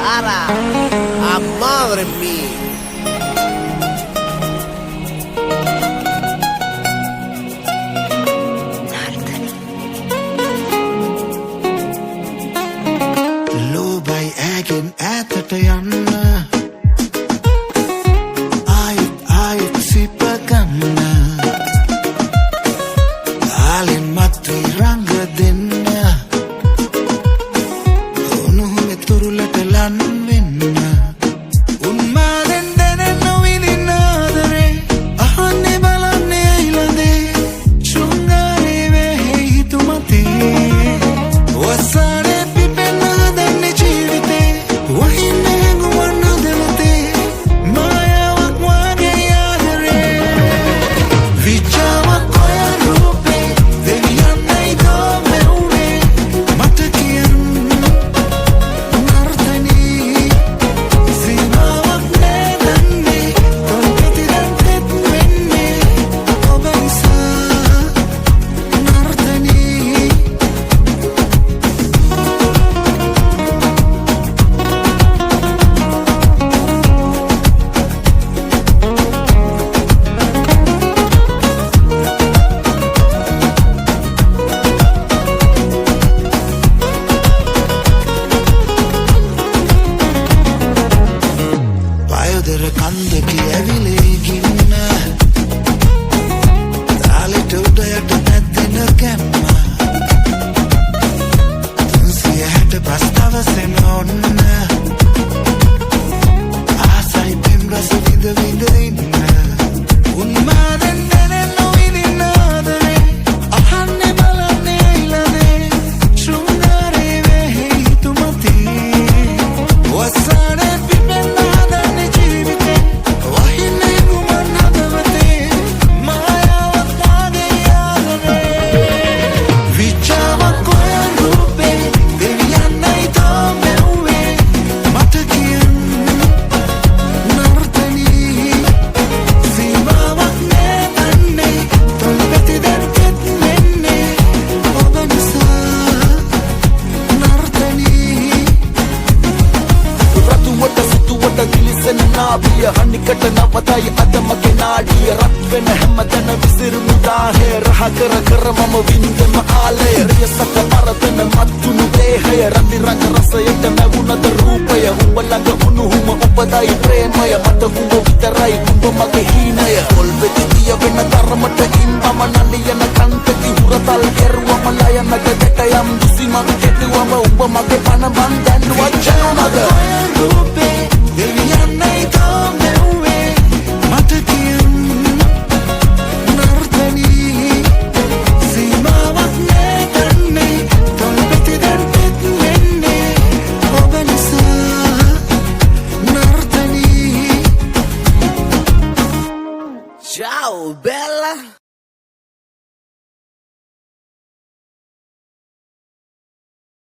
Sara. Ah, madre mia. Low by ඇගෙන් ඈතට යන්න, ආයෙත් ආයෙත් සිප ගන්න, තාලෙන් මත්වී රංග දෙන්න, උණුහුමේ තුරුලට ලන් වෙන්න. උන්මාදෙන් දැනෙන්න විඳින්න ආදරේ, අහන්නේ බලන්නේ ඇයි ළඳේ, ශෘංගාරේ වැහේ හිතුමතේ. වසාරේ පිපෙන්න හදන්නේ ජීවිතේ, වහින්න හැඟුමන් හදවතේ, මායාවක් වාගේ ආදරේ. විජ්ජාවක් ඔය රූපේ, දෙවියන්නයි දෝ මැව්වේ, මට කියන්න නර්තනී. සීමාවක් නෑ දන්නේ, තොල් පෙති දැන් තෙත් වෙන්නේ ඔබ නිසා නර්තනී. පයදර කන්දක ඇවිලේ ගින්න, තාලෙට උඩ යට පැද්දෙන ගැම්ම, 365 දවසෙම ඔන්න ආසයි පෙම් රස විඳ විඳ ඉන්න. උන්මාදෙන් දැනෙන්න විඳින්න ආදරේ, අහන්නේ බලන්නේ ඇයි ළඳේ, ශෘංගාරේ වැහේ හිතුමතේ. වසාරේ පිපෙන්න හදන්නේ ජීවිතේ, වහින්න හැඟුමන් හදවතේ, මායාවක් වාගේ ආදරේ. විජ්ජාවක් ඔය රූපේ, දෙවියන්නයි තෝ මැව්වේ, මට කියන්න නර්තනී. සීමාවක් නෑ දන්නේ, තොල් පෙති දැන් තෙත් වෙන්නේ ඔබ නිසා නර්තනී. රතුවට සුදුවට දිලිසෙන නාභිය, හනිකට නවතයි අද මගේ නාඩිය. රත් වෙන හැමතැන විසිරුණු දාහය, රහ කර කර මම වින්දෙම ආලය. රියසක පරදන මත්තුණු දේහය, රති රඟ රසයට මැවුනද රූපය. උඹ ළඟ උණුහුම උපදයි ප්‍රේමය, මට උඹ විතරයි, උඹ මගේ හීනය. තොල් පෙති දිය වෙන තරමට ඉම්බම, නලියන කන් පෙති හුරතල් කෙරුවම, ලය මැද ගැටයම් දුසිමං කෙටුවම, උඹ මගේ පණ මං දැන්වත් ජනුමද. ඔය රූපේ දෙවියන්නයි තෝ මැව්වේ, මට කියන්න නර්තනී. සීමාවක් නෑ දන්නේ, තොල් පෙති දැන් තෙත් වෙන්නේ ඔබ නිසා නර්තනී. Ciao, bella.